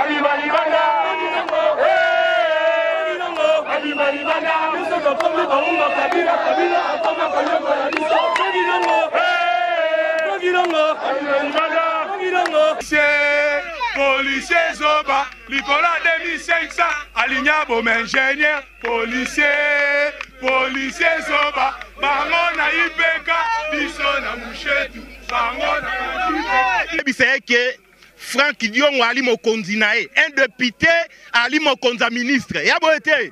Abima libanda. Abima libanda. Biso tokomi baumba Kabila, Kabila akoma konyokola biso. Abima libanda. Policier zoba likolo ya 2500 alingi aboma ingénieur policier policier zoba bango na ipk biso na mushetu bango na yebisa ye ke Frank Diongo ali mokonzi na ye, un député ali mokonzi ya ministre ya boye te.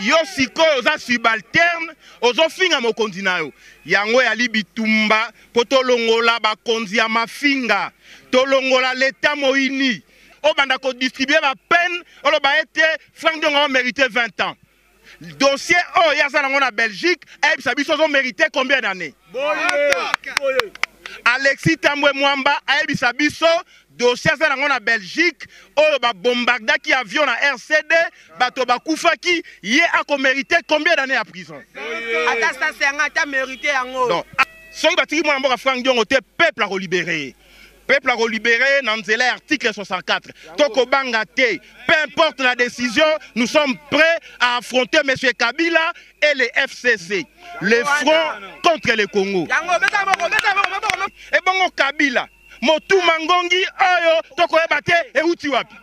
Yo sikoyo oza subalterne, ozofinga mokonzi na yo. Yango yali bitumba mpo tolongola bakonzi ya mafinga, tolongola leta moyini obanda kodistribue bapeine, oloba ete Frank Diongo amérite 20 ans. Dossier oyo ye aza nango na Belgique, ayebisa biso azo mérite combien d'années? Alexis Tambwe Mwamba ayebisa biso dossier aza nango na Belgique oyo ba bombardaki avion na RCD, bato bakufaki, ye ako mérite combien d'années ya prison? Ata sasa yango ata mérite yango. Donc soki batiki mwana mboka Frank Diongo te, peuple ako libérer ye. Peuple ako libérer na nzela ya article 64. Tokobanga te. Peu importe la décision, nous sommes prêts à affronter M. Kabila et le FCC, le front contre le Congo. Et bongo Kabila, motuma ngongi oyo tokoyeba te euti wapi?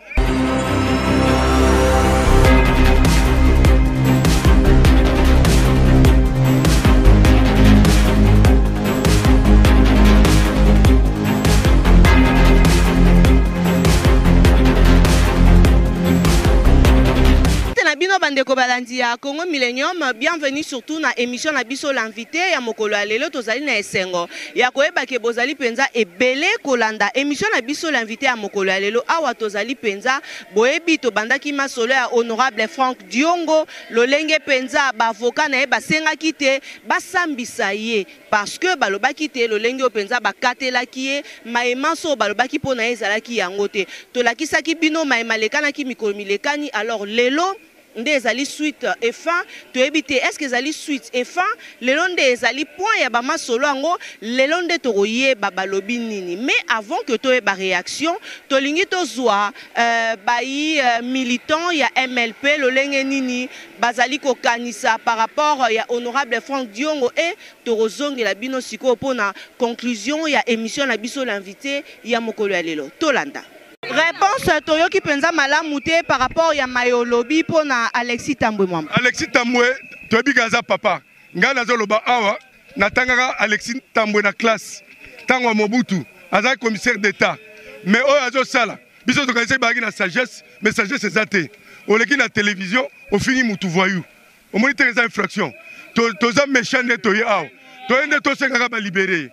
Na bino bandeko balandi ya Congo Millennium, bienvenue surtout na émission na biso l'invité ya mokolo ya lelo. Tozali na esengo ya koyeba ke bozali mpenza ebele kolanda émission na biso l'invité ya mokolo ya lelo. Awa tozali mpenza boyebi, tobandaki masolo ya honorable Frank Diongo, lolenge mpenza baavocat na ye basengaki te basambisa ye parce que balobaki te lolenge oyo mpenza bakatelaki ye mayemanso oyo balobaki mpo na ye ezalaki yango te. Tolakisaki bino mayema alekanaki mikolo milekani. Alors lelo nde ezali suite et fin, toyebi te est-ce que ezali suite et fin. Lelo nde ezali point ya bamasolo yango, lelo nde tokoyeba balobi nini. Mais avant que toyeba réaction, tolingi tozwa bayi militant ya MLP lolenge nini bazali kokanisa par rapport ya honorable Frank Diongo, et tokozongela bino sikoyo mpona conclusion ya émission na biso l'invité ya mokolo ya lelo. Tolanda réponse. Toyoki mpenza malamu te par rapport ya mayolobi mpona Alexis Tambwe Mwamba. Alexis Tambwe toyebi ka aza papa. Ngai nazoloba awa, natangaka Alexis Tambwe na classe ntango ya Mobutu, azalaki commissaire d'État. Mais oyo azosala biso tokanisaki bazalaki na sagesse, mais sagesse eza te. Oleki na télévision, ofingi mutu voyou, omoni te eza infraction. Toza méchant nde toye awa, toye nde tosengaka balibere ye.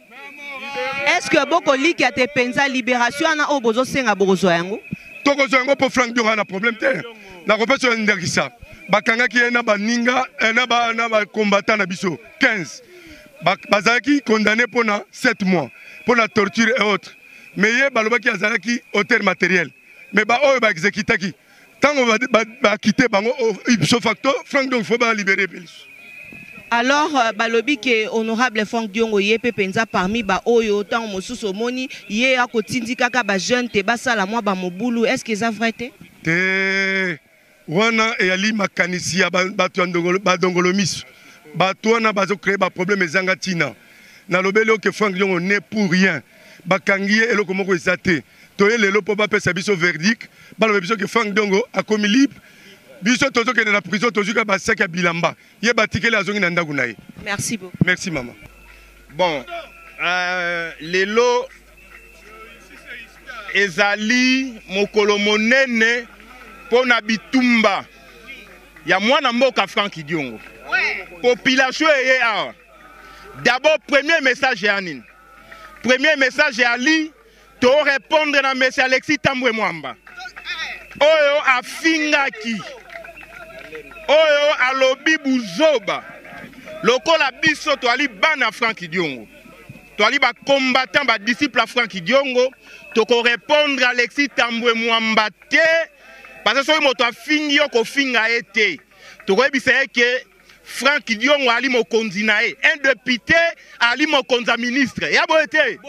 Est-ce que bokolikia te mpenza libération wana oyo bozosenga, bokozwa yango? Tokozwa yango mpo Frank Diongo na problème te. Nakopesa yo ndakisa, bakangaki ye na baninga na bacombattant na biso 15, bazalaki condamné mpona 7 mois mpona torture et autres, mais ye balobaki azalaki auteur matériel. Mais baoyo baexécutaki, ntango bakite bango ipso facto, Frank donc faut balibérer mpe lisusu. Alors balobi ke honorable Frank Diongo ye mpe mpenza parmi baoyo ntango mosusu omoni ye akotindi kaka bajeune te basala mwa bamobulu, est ce que eza vrai te? Te, wana eyali makanisi ya bato ya badongolo miso. Bato wana bazocréer baproblème ezanga ntina. Nalobeli oke Frank Diongo ne pour rien bakangi ye, eloko moko eza te. Toye lelo mpo bapesa biso verdict, baloba biso ke Frank Diongo akomi libre. Biso tozokende na prison, tozwi kaka basaki ya bilamba, ye batikeli azongi na ndako na ye. Merci beaucoup. Merci mama. Bon, lelo ezali mokolo monene mpo na bitumba ya mwana mboka Frank Diongo. Population eye awa. D'abord premier message ya nini? Premier message ya li to répondre na monsieur Alexis Tambwe Mwamba oyo afingaki, oyo alobi buzoba. Lokola biso toali bana Frank Diongo, toali bacombattant, badisciple ya Frank Diongo, tokorépondre Alexis Tambwe Mwamba te, parce que soki moto afingi yo, kofinga ye te. Tokoyebisa ye ke Frank Diongo ali mokonzi na ye, un député ali mokonzi ya ministre. Ya boye te?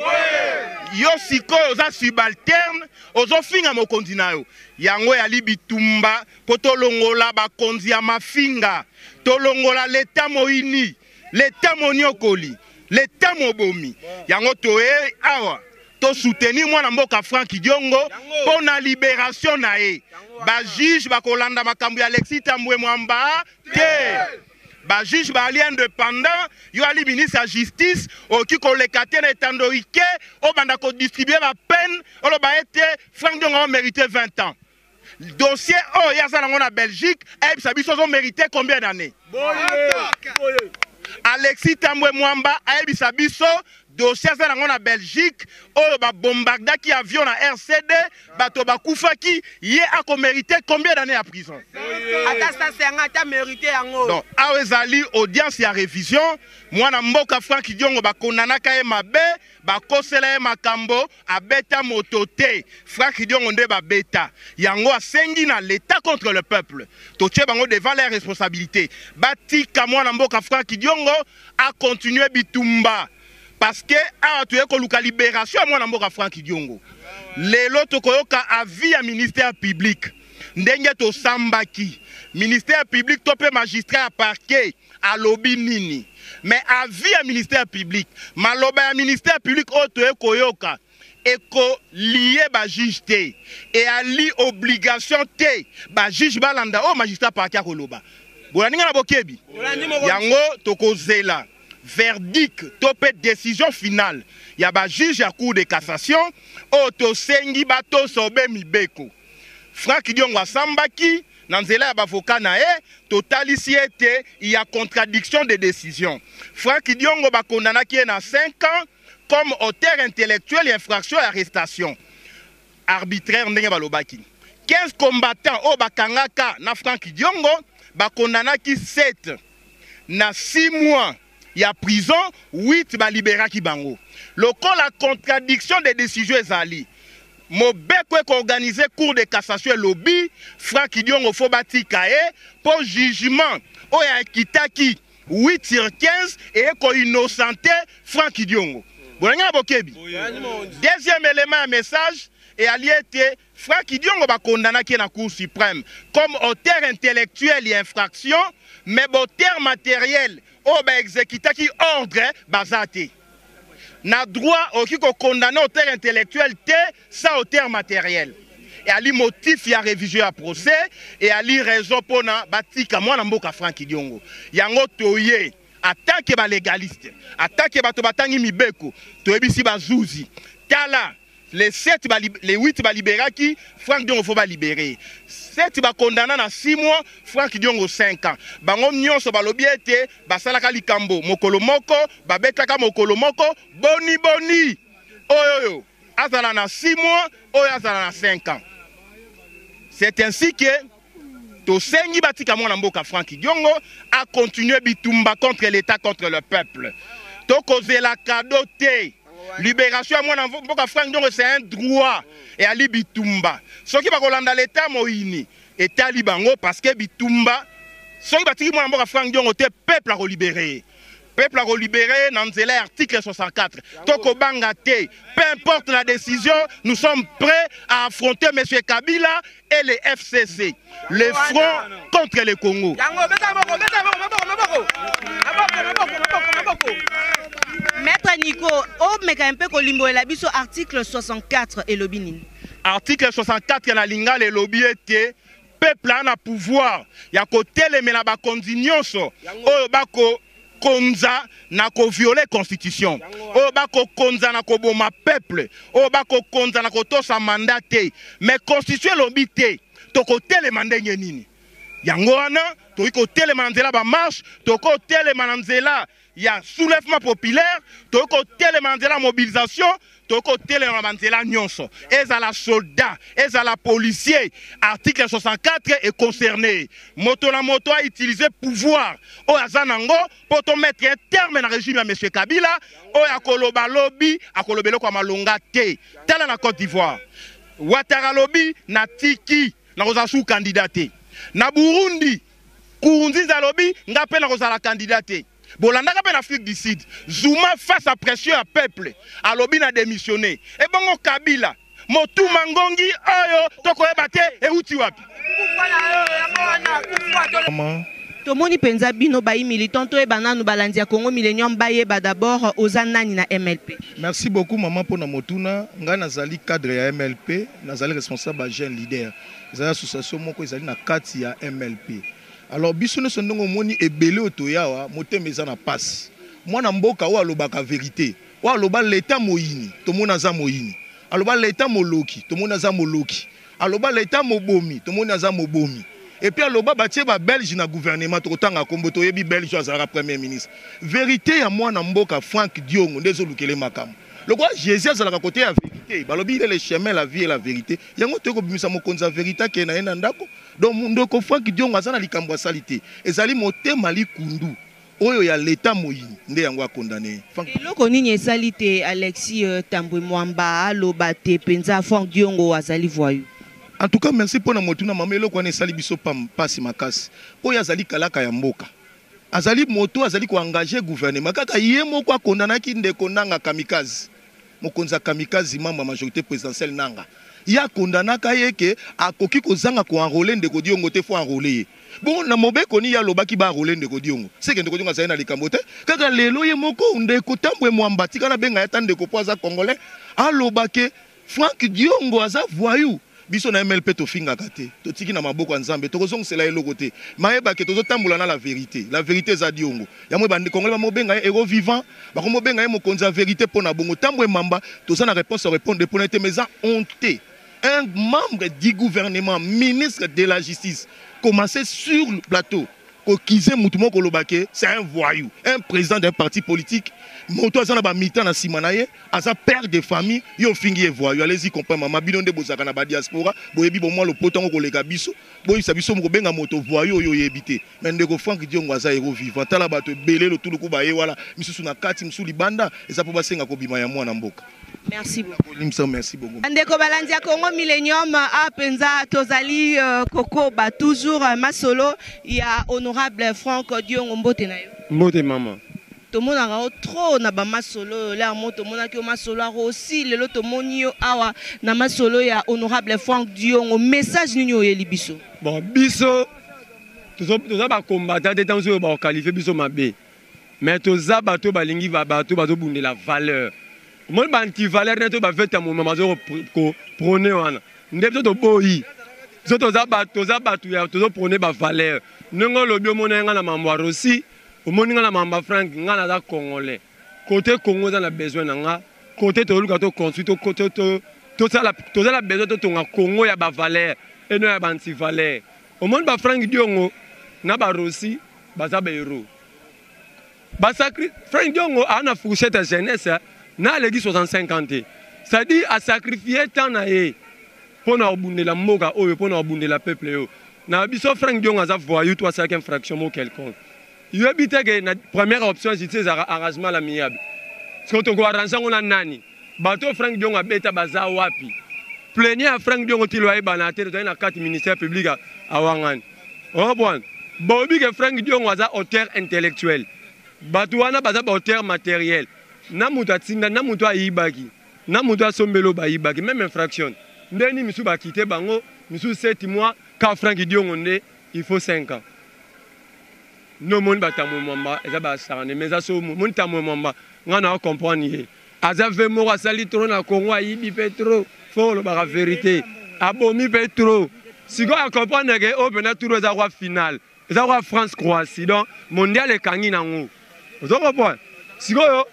Yo sikoyo oza subalterne, ozofinga mokonzi na yo. Yango yali bitumba mpo tolongola bakonzi ya mafinga, tolongola leta moyini, leta moniokoli, leta mobomi. Yango toye awa to soutenir mwana mboka Frank Diongo mpo na liberation na ye. Ba juge bakolanda makambo ya Alexis Tambwe Mwamba te. Ba juge baali independant, yo ali ministre ya justice, okoki koleka te na etando ike, obanda ko distribuer ba peine, oloba ete Frank Diongo a mérité 20 ans. Dossier oyo ye aza nango na Belgique, ayebisa biso azo mériter combien d'années? Alexis Tambwe Mwamba ayebisa biso dossier aza nango na Belgique oyo ba bombardaki avion na RCD, bato bakufaki, ye ako mériter combien d'années ya prison? Ata sasa yango ata mériter yango. Donc awa ezali audience ya révision, mwana mboka Frank Diongo bakondanaka ye mabe, bakosela ye makambo, abeta moto te, Frank Diongo nde babeta yango, asengi na l'État contre le peuple, totie bango devant leur responsabilité, batika mwana mboka Frank Diongo a continuer bitumba, parce que awa toye koluka libération ya mwana mboka Frank Diongo. Lelo tokoyoka avis ya ministère public ndenge tosambaki ministère public to pe magistrat ya parquet alobi nini, mais avis ya ministère public, maloba ya ministère public oyo toye koyoka eko lier ba juge te, eyali obligation te ba juge balanda oyo magistrat parquet akoloba. Bolandi nga na bokebi? Yango tokozela verdict to pe décision finale ya ba juge ya cour de cassation oyo tosengi batosa obe mibeko. Frank Diongo asambaki na nzela ya bavoka na ye, totalisi ete il y a contradiction de décision. Frank Diongo bakondanaki ye na 5 ans comme auteur intellectuel ya infraction ya arrestation arbitraire ndenge balobaki. 15 combattants oyo bakangaka na Frank Diongo bakondanaki 7 na 6 mois ya prison, 8 baliberaki bango. Lokola contradiction de décision ezali, mobeko ekoorganize cour de cassation elobi Frank Diongo fo batika ye po jugement oyo akitaki 8 sur 15 eye ko innocenter Frank Diongo. Bolangi na bokebi. Deuxième élément ya message eyali ete Frank Diongo bakondanaki ye na cour suprême comme auteur intellectuel ya infraction, mais auteur matériel oyo baexécutaki ordre baza te. Na droit okoki kokondamner auteur intellectuel te sans auteur matériel. Eyali motif ya révision ya procès, eyali raison mpona batika mwana mboka Frank Diongo. Yango toye en tant que balégaliste, en tant que bato batangi mibeko, toyebisi bazuzi tala les 7 les 8 balibéraki Frank Diongo fo balibérer, 7 bakondana na 6 mois, Frank Diongo 5 ans. Bango nyonso balobi ete basalaka likambo mokolo moko, babetaka mokolo moko, boni boni oyo oyo azala na 6 mois, oyo azala na 5 ans. C'est ainsi que tosengi batika mwana mboka Frank Diongo a continuer bitumba contre l'État, contre le peuple. Tokozela cadeau te. Libération ya mwana mboka Frank Diongo, c'est un droit eyali bitumba. Soki bakolanda l'État moyini, etali bango, parce que bitumba, soki batiki mwana mboka Frank Diongo te, peuple akolibere ye. Peuple akolibere na nzela ya article 64. Tokobanga te, peu importe la décision, nous sommes prêts à affronter monsieur Kabila et le FCC, le front contre le Congo. Yango beta maboko, beta maboko, maboko, maboko, maboko, maboko, maboko. Maître Nico, omeka mpe kolimbolela biso article 64 elobi nini? Article 64 na lingala elobi ete peuple aza na pouvoir ya kotelemela bakonzi nyonso oyo bakokonza na kovioler constitution, oyo bakokonza na koboma peuple, oyo bakokonza na kotosa mandat te. Mais constitution elobi te tokotelema ndenge nini. Yango wana tokoki kotelema na nzela bamarche, tokotelema na nzela ya soulèvement populaire, tokoki kotelema na nzela ya mobilisation, tokoki kotelema na banzela nyonso, ezala soldat, ezala policier. Article 64 econcerné moto na moto autiliser pouvoir oyo aza nango mpo tomettre un terme na régime ya monsieur Kabila oyo akoloba lobi akoloba eloko ya malonga te. Tala na Côte d'Ivoire, Ouattara alobi natiki, nakozala sous candidat te. Na Burundi, Nkurunziza alobi nga mpe nakozala candidat te. Bolandaka mpe na Afrique du Sud, Zuma face à pression ya peuple alobi na démissionner. Ebongo Kabila motuma ngongi oyo tokoyeba te euti wapi? Tomoni mpenza bino bayi militant, toyeba nanu balandi ya Congo Millennium bayeba d'abord oza nani na MLP. Merci beaucoup maman mpona motuna. Ngai nazali cadre ya MLP, nazali responsable ya jeune leader. Ezali association moko ezali na kati ya MLP. Alors biso nyonso ndenge omoni ebele oyo toyawa, motema eza na pasi. Mwana mboka oyo alobaka verite, oyo aloba leta moyini, tomoni aza moyini. Aloba leta moloki, tomoni aza moloki. Aloba leta mobomi, tomoni aza mobomi. Et puis aloba batie ba belge na gouvernement, tokotanga kombo, toyebi belge oyo azalaka premier ministre. Verite ya mwana mboka Frank Diongo nde ezolukele makambo. Lokola Jésus azalaka kote ya verite, balobi il est le chemin, la vie et la vérité. Yango toyei kobimisa mokonzi ya verite akende na ye na ndako. Donc ndeko Frank Diongo aza na likambo asali te, ezali motema likundu oyo ya leta moyini nde yango akondane ye. Eloko nini esali te Alexis Tambwe Mwamba aloba te mpenza Frank Diongo azali voyou? En tout cas merci mpona motuna mama. Eloko wana esali biso pasi makasi, oyo azali kalaka ya mboka, azali moto azali koengage gouvernement, kaka ye moko akondanaki ndeko Nanga kamikaze, mokonzi ya kamikaze, membre ya majorité présidentielle Nanga. Ye akondanaka ye ke akoki kozanga koenrole ndeko Diongo te, fo enrole ye. Bon, na mobeko ni ye alobaki baenrole ndeko Diongo, seke ndeko Diongo azali na likambo te. Kaka lelo ye moko ndeko Tambwe Mwamba, tika nabenga ye ata ndeko mpo aza congolais, aloba ke Frank Diongo aza voyou. Biso na MLP tofingaka te, totiki na maboko ya Nzambe, tokozongisela ye eloko te. Mayeba ke tozotambola na la vérité. La vérité eza Diongo. Yango ba congolais bamobenga ye héros vivant, bakomobenga ye mokonzi ya vérité mpo na bongo. Tambwe Mwamba, toza na réponse à répondre mpo na ye te, mais eza honte. Un membre du gouvernement, ministre de la justice, commencer sur le plateau kokize mutu moko koloba ke c'est un voyou, un président d'un parti politique, moto aza na bamita na nsima na ye, aza père de famille, yo ofingi ye voyou. Allez-y comprendre mama, bino nde bozalaka na badiaspora, boyebi bomwa lopoto yango koleka biso, boyebisa biso mokobenga moto voyou oyo oyebi te. Mais ndeko Frank Diongo aza héros vivant. Tala bato ebele lotuluku baye wana, misusu na kati, misusu libanda, eza mpo basenga kobima ya mwana mboka. Merci beaucoup. Limsa, merci beaucoup. Ndeko balandi ya Congo Millennium, a penza tozali kokoba toujours masolo ya honorable Frank Diongo. Mbote na yo. Mbote mama. Tomonaka yo trop na ba masolo oyo lelo mo tomonaki yo masolo ya Rossy, lelo tomoni yo awa na masolo ya honorable Frank Diongo. Message nini oyeli biso? Bon, biso toza ba combattant te, ntango oyo ba qualifier biso mabe. Mais toza bato balingi bato bazobundela valeur. Omoni ba anti-valeur nde to baveta moma bazo koprôner wana. Nde biso toboyi. Biso toza bato ya tozoprôner ba valeur. Ndenge olobi omoni nga na mambo ya Rossy, omoni nga na mambo ya Frank, nga naza congolais. Côté Congo eza na besoin na nga, côté toluka to construire, toza na besoin totonga Congo ya ba valeur et non ya ba anti-valeur. Omoni ba Frank Diongo na ba Rossy baza ba héros. Basacri Frank Diongo a na fourchette ya jeunesse na aleki 65 ans te. C'est-à-dire a sacrifier temps na ye mpona kobundela mboka oyo, mpona kobundela peuple oyo. Na biso Frank Diongo aza voyou to asalaki infraction moko quelconque. Yoyebi te ke na première option justice ezalaka arrangement à l'amiable. Soki tokoarrange yango na nani? Bato Frank Diongo abeta baza wapi? Plaignez ya Frank Diongo tilo ayebana te, tozali na kati ministère public awangani. Oh bwana, boyebi ke Frank Diongo aza auteur intellectuel. Bato wana baza ba auteur matériel. Na moto atinda, na moto ayibaki, na moto asombeli oyo bayibaki, même infraction. Ndeni misu bakite bango, misu 7 mois, ka Frank Diongo nde il faut 5 ans. No moni ba Tambwe Mwamba eza ba acharné, mais eza so moni Tambwe Mwamba nga na comprendre ye. Aza ve moko asali trop na Congo, ayibi pe trop, faut olobaka vérité. Abomi pe trop. Sikoyo a comprendre ke oyo mpena tour eza kwa final. Eza kwa France Croatie, donc mondial ekangi nango. Ozo comprendre? Sikoyo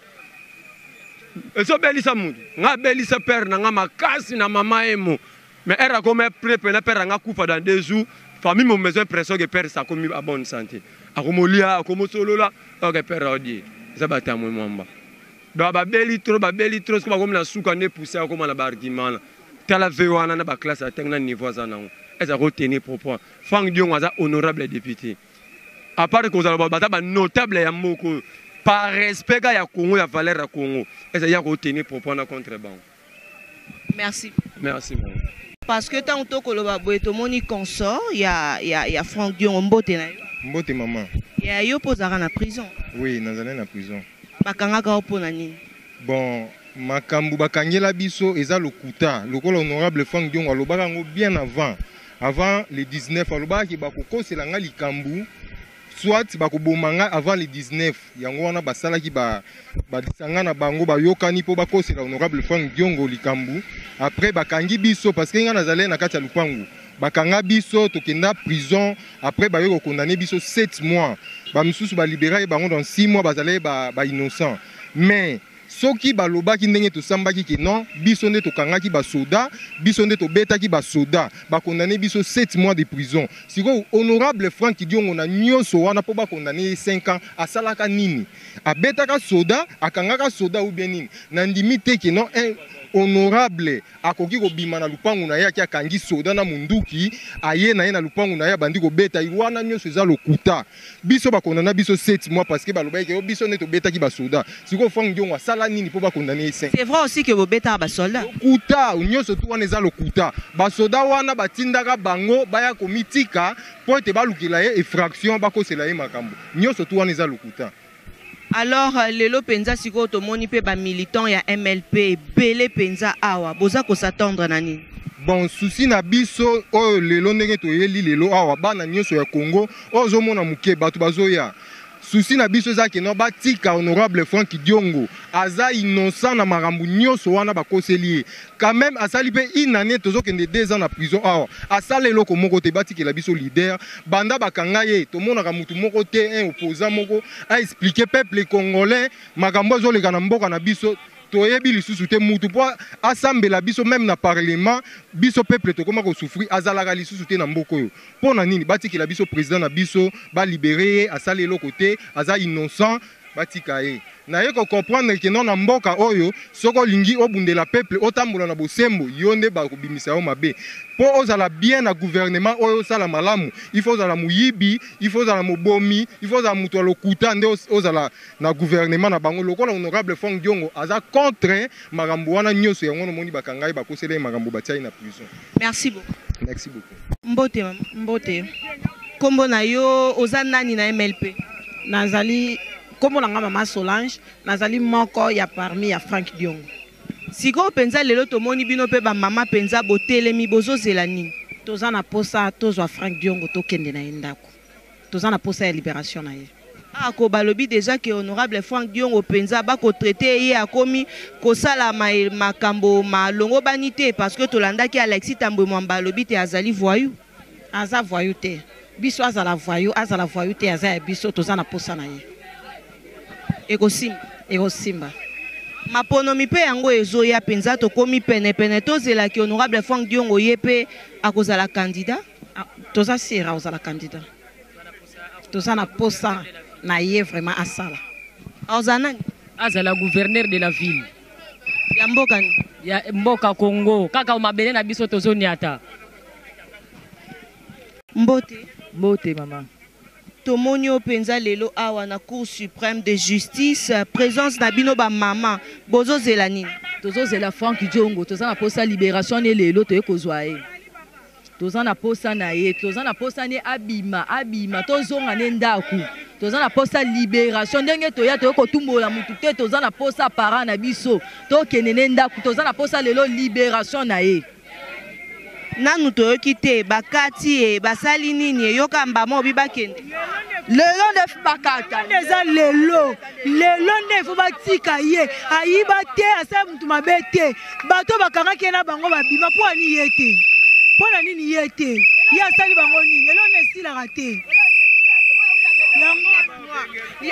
ezobelisa mutu. Nga abelisa père na nga makasi na mama emo. Mais elle a comme prêt pena père nga kufa dans 2 jours. Famille mon besoin pression que père ça comme à bonne santé. Akomolia, akomosolola, ok père odie. Eza ba Tambwe Mwamba. Donc babeli trop, babeli trop, soki bakomi na suka nde poussé akoma na ba argument na. Tala ve wana na ba classe atanga na niveau aza nango. Eza ko tenir propos. Frank Diongo aza honorable député. À part kozala baza ba notable ya moko par respect ya Congo, ya valeur ya Congo. Eza ya ko tenir propos na contre bango. Merci. Merci maman. Parce que tant tokoloba boye tomoni consort ya Frank Diongo. Mbote na yo. Mbote mama. Ya yo mpo ozalaka na prison? Oui, nazali na prison. Bakangaka yo mpo na nini? Bon, makambo bakangela biso eza lokuta. Lokola honorable Franck Diongo alobaka yango bien avant. Avant le 19 alobaka ke bakokosela nga likambo soit bakoboma nga avant le 19. Yango wana basalaki ba lisanga na bango bayokani mpo bakosela honorable Franck Diongo likambo. Après bakangi biso parce que nga nazali na kati ya lupangu. Bakanga biso tokenda prison, après baye ko condamner biso 7 mois. Ba misusu ba libérer bango dans 6 mois, bazalaki ba innocent. Mais soki balobaki ndenge tosambaki ke non, biso nde tokangaki ba soda, biso nde tobetaki ba soda, ba condamner biso 7 mois de prison. Sikoyo honorable Franck Diongo na nyonso wana po ba condamner ye 5 ans, asalaka nini? Abetaka soda, akangaka soda ou bien nini? Nandimi te ke non, un honorable akoki kobima na lupangu na ye aki akangi soda na munduki, aye na ye na lupangu na ye abandi kobeta ye. Wana nyonso eza lokuta. Biso ba condamna biso 7 mois parce que balobaki ke biso nde tobetaki ba soda. Sikoyo Franck Diongo asala nini po ba condamner ye 5? C'est vrai aussi que bobetaka ba soldats. Lokuta, nyonso tu wana eza lokuta. Ba soda wana batindaka bango baya komitika po ete balukela ye effraction, bakosela ye makambo. Nyonso tu wana eza lokuta. Alors lelo penza sikoyo tomoni pe ba militants ya MLP ebele penza awa, boza ko s'attendre na nini? Bon, souci na biso oyo lelo ndenge toyeli lelo awa bana nyonso ya Congo oyo ozomona moke bato bazoya. Souci na biso eza ke non, batika honorable Franck Diongo aza innocent na makambo nyonso wana bakoseli ye. Quand même asali pe une année, tozokende 2 ans na prison awa. Asala eloko moko te, batikela biso leader. Banda bakanga ye, tomonaka mutu moko te, un opposant moko a expliquer peuple congolais makambo ezoleka na mboka na biso. Toyebi lisusu te mutu po asambela biso même na parlement, biso peuple tokoma ko souffrir, azalaka lisusu te na mboka oyo. Pona nini batikela biso président na biso, ba libérer ye, asali eloko te, aza innocent, batika ye. Naye ko comprendre que non, na mboka oyo soko olingi obundela peuple, otambola na bosembo, yo nde bakobimisa yo mabe. Po ozala bien na gouvernement oyo osala malamu, il faut ozala moyibi, il faut ozala mobomi, il faut ozala moto ya lokuta nde ozala na gouvernement na bango. Lokola honorable Franck Diongo aza contre makambo wana nyonso, yango namoni bakanga ye, bakosela ye makambo, batia ye na prison. Merci beaucoup. Merci beaucoup. Mbote mama. Mbote. Kombo na yo oza nani na MLP? Nazali kombo na nga mama Solange, nazali moko ya parmi ya Franck Diongo. Sikoyo penza lelo tomoni bino pe ba mama penza botelemi, bozozela nini? Toza na posa tozwa Franck Diongo tokende na ye ndako. Toza na posa ya libération na ye. Ah, ko balobi déjà que honorable Franck Diongo penza ba ko traiter ye akomi kosala makambo malongo bani te, parce que tolandaki Alexis Tambwe Mwamba alobi te azali voyou. Aza voyou te. Biso azala voyou, azala voyou te, aza ya biso, toza na posa na ye. Ekosimba. Ekosimba. Maponomi pe yango ezoya penza, tokomi pene pene, tozelaki honorable Franck Diongo ye pe akozala candidat. Ah, toza sera ozala candidat. Toza na posa na ye vraiment asala. Azala nani? Azala gouverneur de la ville. Ya mboka ni? Ya mboka Congo, kaka mabele na biso tozoniata. Mbote. Mbote mama. Tomoni yo penza lelo awa na Cour suprême de justice, présence na bino ba mama, bozozela nini? Tozozela Franck Diongo, toza na posa libération ne lelo toye kozwa ye. Toza na posa na ye, toza na posa ne abima, abima, tozonga ne ndaku. Toza na posa libération ndenge toya toye kotumbola mutu te, toza na posa parent na biso, tokende ne ndaku, toza na posa lelo libération na ye. Nanu toyoki te bakati ye basali nini, eyoka mbama obi bakende. Lelo nde bakata. Nde eza lelo. Lelo nde faut batika ye. Ayiba te, asala mutu mabe te. Bato bakangaki ye na bango babima po ani ye te. Po na nini ye te? Ye asali bango nini? Lelo nde esilaka te. Yango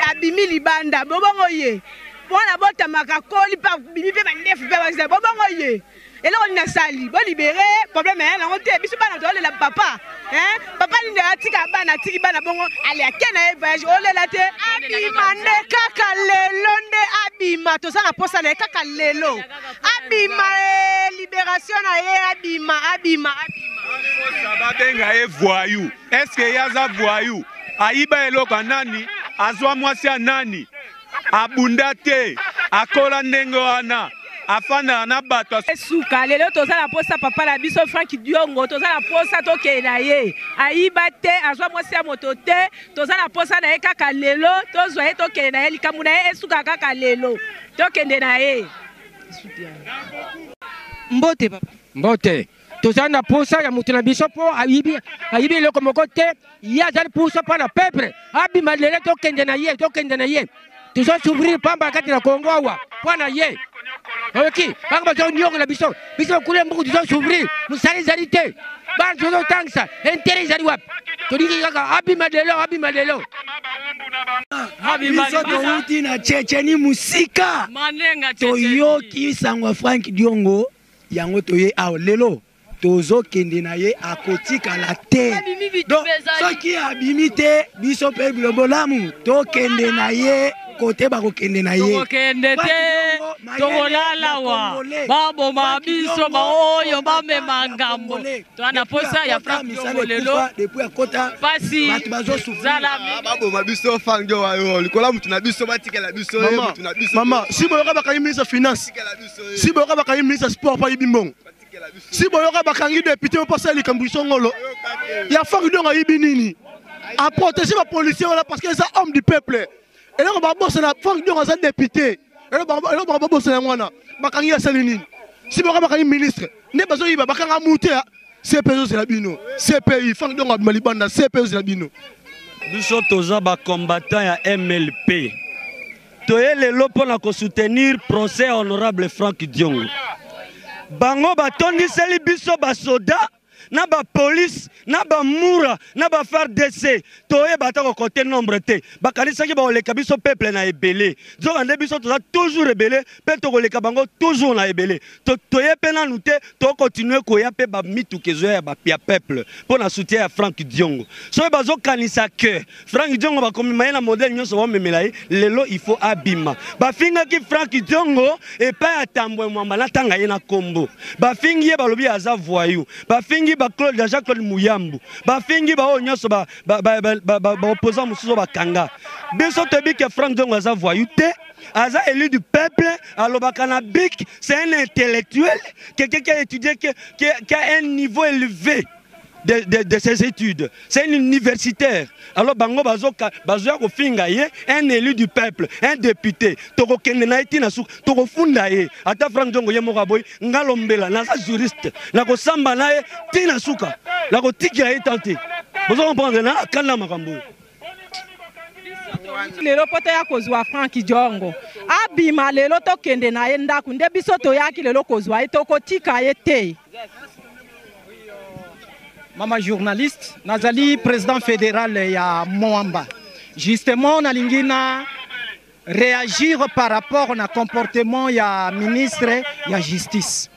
abimi libanda bobongo ye. Mwana botamaka koli pa bimi pe mandefu pe bazela bobongo ye. Eloko nini asali? Bo libérer problème ya nango te. Biso bana tolela papa. Hein? Papa nini atika bana, atiki bana bongo, ale ake na ye voyage, olela te. Abima nde kaka lelo nde abima, toza na posa na ye kaka lelo. Abima libération na ye, abima, abima, abima. Babenga ye voyou. Est-ce que ye aza voyou? Ayiba eloko ya nani? Azwa mwasi ya nani? Abunda te, akola ndenge wana. Afandaka na bato. Esuka lelo toza na posa papa na biso Frank Diongo, toza na posa tokende na ye. Ayiba te, azwa mwasi ya moto te, toza na posa na ye kaka lelo, tozwa ye tokende na ye, likambo na ye esuka kaka lelo, tokende na ye. Mbote papa. Mbote. Toza na posa ya moto na biso mpo ayibi ayibi eloko moko te, ye azali posa mpo na peuple abima lelo, tokende na ye, tokende na ye. Tozo souffrir pamba kati na Congo awa mpo na ye. Oyoki bango bazonyokola biso, biso bakula mbuku tozo souffrir, mosala ezali te, bana tozotangisa, interet ezali wapi? Tolingi kaka abima lelo, abima lelo. Biso towuti na Tchetchenie mosika, toyoki sango ya Frank Diongo, yango toye awa lelo, tozokende na ye, akotikala te. Donc soki abimi te, biso mpe bilobolamu tokende na ye kote bakokende na ye. Tokokende te, tokolala wa baboma biso baoyo bamema ngambo. Toza na posa ya Frank Diongo lelo. Pasi zala baboma biso. Frank Diongo likolo ya mutu na biso, batikela biso ye mutu na biso. Mama, si boyoka bakangi ministre finance, si boyoka bakangi ministre sport mpo ayibi mbongo, si boyoka bakangi député mpo asala likambo isongolo ya Frank Diongo, ayibi nini? Aprotege bapolicier wana parce que eza homme du peuple. Eloko babosana, Frank Diongo aza député, eloko bango babosana yango wana. Bakangi, asali nini? Si boyoka bakangi ministre nde bazoyiba, bakanga mutu ya CPI, ezozela bino. CPI, Frank Diongo abima libanda, CPI ezozela bino. Biso toza bacombattant ya MLP, toye lelo mpo na kosoutenir procès ya honorable Frank Diongo. Bango batondiseli biso basoda na bapolice na bamura na baFARDC, toyeba ata kokote nombre te. Bakanisaki bakoleka biso peuple na ebele, nzoka nde biso toza toujours ebele mpe tokoleka bango toujours na ebele. Toye mpe nanu te, tokontinue koya mpe bamituka ezoya ya peuple mpo na soutien ya Frank Diongo. Soki bazokanisa ke Frank Diongo bakomema ye na modele nyonso bamemela ye lelo, il faut abima. Bafingaki Frank Diongo epai ya Tambwe Mwamba, natanga ye na kombo, bafingi ye, balobi aza voyou, bafingi baclaude, Jean Claude Muyambu, bafingi baoyo nyonso baopposant mosusu bakanga. Biso toyebi ke Frank Diongo aza voyou te, aza élu du peuple, alobaka na bic, c'est un intellectuel, quelqu'un qui a étudié, qui a un niveau élevé de ses études. C'est un universitaire. Alors bango bazoka bazoya kofinga ye, un élu du peuple, un député. Tokokende na ye tina suka, tokofunda ye. Ata Frank Diongo ye moko aboyi, nga Lombela naza juriste. Nakosamba na ye tina suka. Nakotikela ye tante. Bozo comprendre na kanda makambo oyo. Lelo mpo toya kozwa Frank Diongo, abima lelo, tokende na ye ndako. Nde biso toyaki lelo kozwa ye, tokotika ye te. Mama journaliste, nazali président fédéral ya Moamba. Justement, nalingi na réagir par rapport na comportement ya ministre ya justice.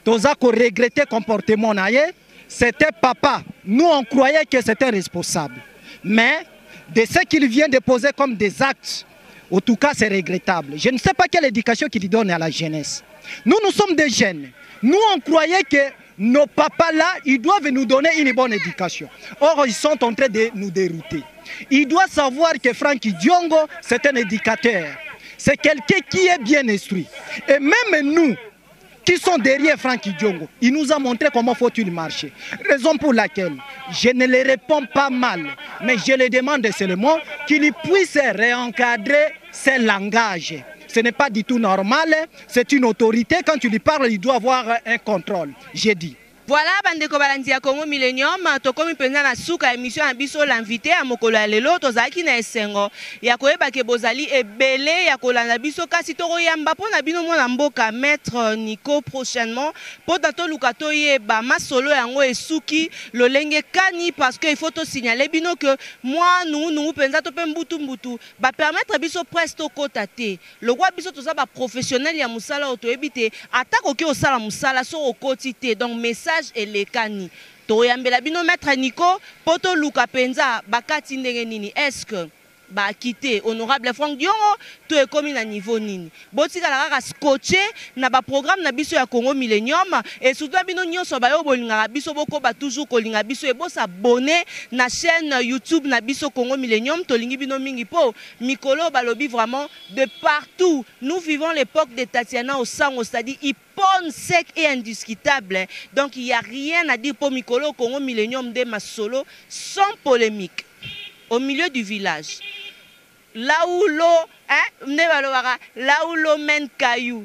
Toza ko regretter comportement na ye. C'était papa, nous on croyait que c'était responsable, mais de ce qu'il vient de poser comme des actes, en tout cas c'est regrettable. Je ne sais pas quelle éducation qu'il donne à la jeunesse. Nous, nous sommes des jeunes. Nous, on croyait que nos papas là, ils doivent nous donner une bonne éducation. Or, ils sont en train de nous dérouter. Il doit savoir que Frank Diongo, c'est un éducateur. C'est quelqu'un qui est bien instruit. Et même nous, qui sont derrière Frank Diongo, il nous a montré comment faut-il marcher. Raison pour laquelle je ne les réponds pas mal, mais je le demande seulement qu'il puisse réencadrer ses langages. Ce n'est pas du tout normal, c'est une autorité, quand tu lui parles, il doit avoir un contrôle. J'ai dit. Voilà, bandeko balandi ya Congo Millennium, tokomi mpenza na suka émission ya biso l'invité ya mokolo ya lelo. Tozalaki na esengo ya koyeba ke bozali ebele ya kolanda biso, kasi tokoyamba mpo na bino mwana mboka maître Nico prochainement mpo na toluka toyeba masolo yango esuki lolenge kani, parce que il faut tosignaler bino ke mwa nungunungu mpenza to mpe mbutu-mbutu bapermettre biso presse tokɔta te. Lokwa biso toza baprofessionnel ya mosala oyo, toyebi te ata koki osala mosala soki okoti te. Donc message elekani, toyambela bino maître Nico mpo toluka mpenza bakati ndenge nini. Est ce que Ba acquitte honorable Franck Diongo to ekomi na niveau nini? Botikala kaka scotche na ba programme na biso ya Congo Millenium et surtout na bino nionso baye oyo bolingaka biso bokoba toujours kolinga biso et bo s'abonner na chaine YouTube na biso Congo Millenium tolingi bino mingi po mikolo oyo balobi vraiment de partout nous vivons l'epoque de Tatiana Osango c'est-à-dire ipone sec et indiscutable donc il ya rien à dire po mikolo oyo Congo Millenium nde masolo sans polemique. Au milieu du village là où l'eau hein nde balobaka là où l'eau mène caillou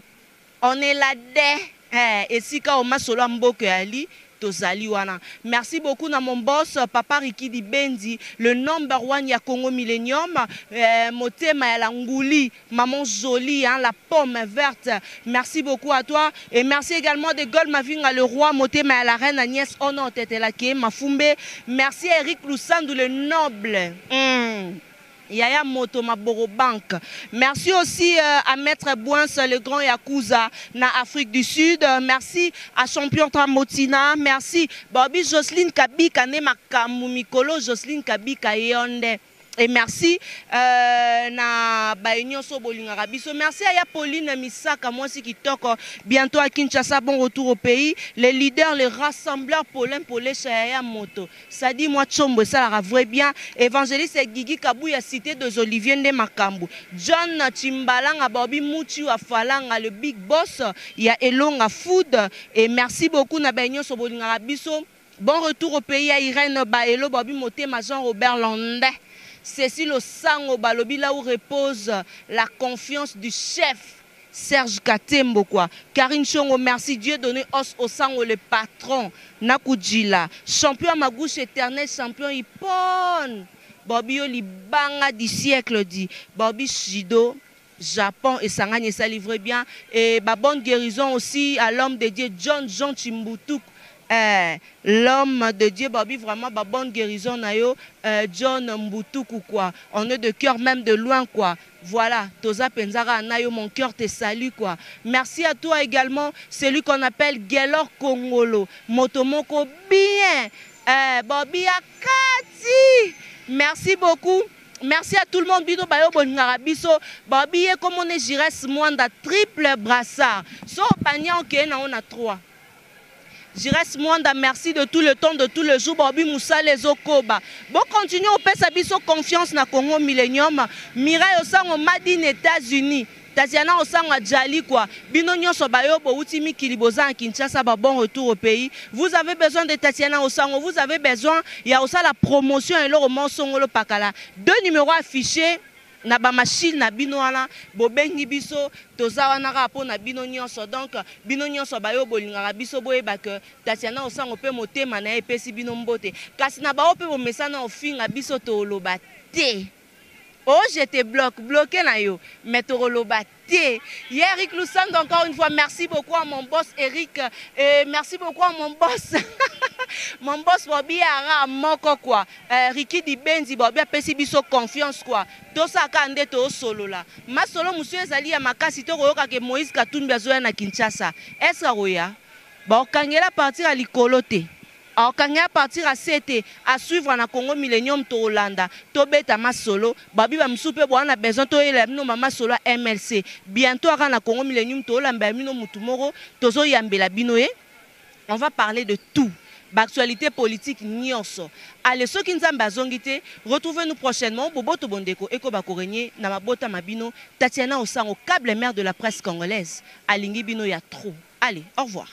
on est là de eh esika oyo masolo ya mboka eyali tozali wana merci beaucoup na mon boss papa Ricky Dibenzi le number one ya Congo Millennium eh, motema ya la nguli maman jolie hein, la pomme verte merci beaucoup à toi et merci également de Gol Mavinga le roi motema ya la reine Agnès Ono Tetelake Mafumbe merci à Eric Lusandu le noble mm. Yaya Moto Maboro Bank. Merci aussi euh, à Maître Boins, le grand Yakuza, na Afrique du Sud. Merci à Champion Tramotina. Merci Bobby Jocelyne Kabika, ne Makambu Mikolo, Jocelyne Kabika Yonde. Et merci euh, na baye nyonso bolingaka biso. Merci à ya Pauline Misaka, mwasi kitoko. Bientôt à Kinshasa, bon retour au pays. Les leaders, les rassembleurs, Paulin Polesha ya Moto. Sadi mwa tshombo esalaka vrai bien. Evangeliste Gigi Kabuya cité des Oliviers nde makambu. John Tshimbalanga Bobby Muchi wa Falanga le big boss ya Elonga Food et merci beaucoup na baye nyonso bolingaka biso. Bon retour au pays ya Irène Baelo Bobby Motema Jean Robert Landin. Cécile Osango balobi là où repose la confiance du chef Serge Katembo quoi. Karine Chongo merci Dieu donne os Osango le patron Nakujila champion ya magouche éternel champion ipon Bobby yo libanga du siècle dit Bobby Judo Japon esangani esali vrai bien et ba bonne guérison aussi à l'homme de Dieu John Jean Tshimbutuk eh l'homme de Dieu Bobby vraiment ba bonne guérison na yo euh, John Mbutuku quoi on est de cœur même de loin quoi voilà toza penza kaka na yo mon cœur te salue quoi merci à toi également celui qu'on appelle Guelor Kongolo moto moko bien eh Bobby ya kati merci beaucoup Merci à tout le monde bino bayo bolingaka biso babi ye kombo ne Jires Mwanda triple brassard so obania okeye na na 3 Jires Mwanda merci de tout le temps de tout le jour babi musala ezokoba bo continue opesa biso confiance na Congo Millennium Mireille Osango Madine États-Unis Tatiana Osango Adjali quoi bino nyonso bayo bowuti mikili boza na Kinshasa ba bon retour au pays vous avez besoin de Tatiana Osango vous avez besoin ya kosala promotion eloko moko songolo pakala deux numéros affichés na ba machine na bino wana bobengi biso toza wana kaka mpo na bino nyonso donc bino nyonso bayo bolingaka biso boyeba que Tatiana Osango mpe motema na ye epesi bino mbote kasi na baoyo mpe bomesana ofinga biso toloba te Oh je te bloque, bloque na yo, mais tokoloba te. Ye Eric Lusando encore une fois merci beaucoup à mon boss Eric et merci beaucoup à mon boss mon boss Bobby Ara moko quoi. Euh, Ricky Dibenzi Bobby apesi biso confiance quoi. Tosaka nde tosolola. Masolo musu ezali ya makasi tokoyoka ke Moïse Katumbi azoya na Kinshasa. Est-ce akoya? Bakokangela partir ya likolo te. Akokangi a partir ya CT a suivre na Congo Millenium tokolanda tobeta masolo babi ba misusu pe boa na besoin toyela bino ba masolo ya MLC bientot aka na Congo Millenium tolambela bino mutu moko tozo yambela bino ye on va parler de tout ba actualites politique nionso allez soki Nzambe azongi te retrouvez nous prochainement boboto bondeko ekoba ko regner na mabota ma bino Tatiana Osango cable mère de la presse congolaise alingi bino ya trop allez au revoir.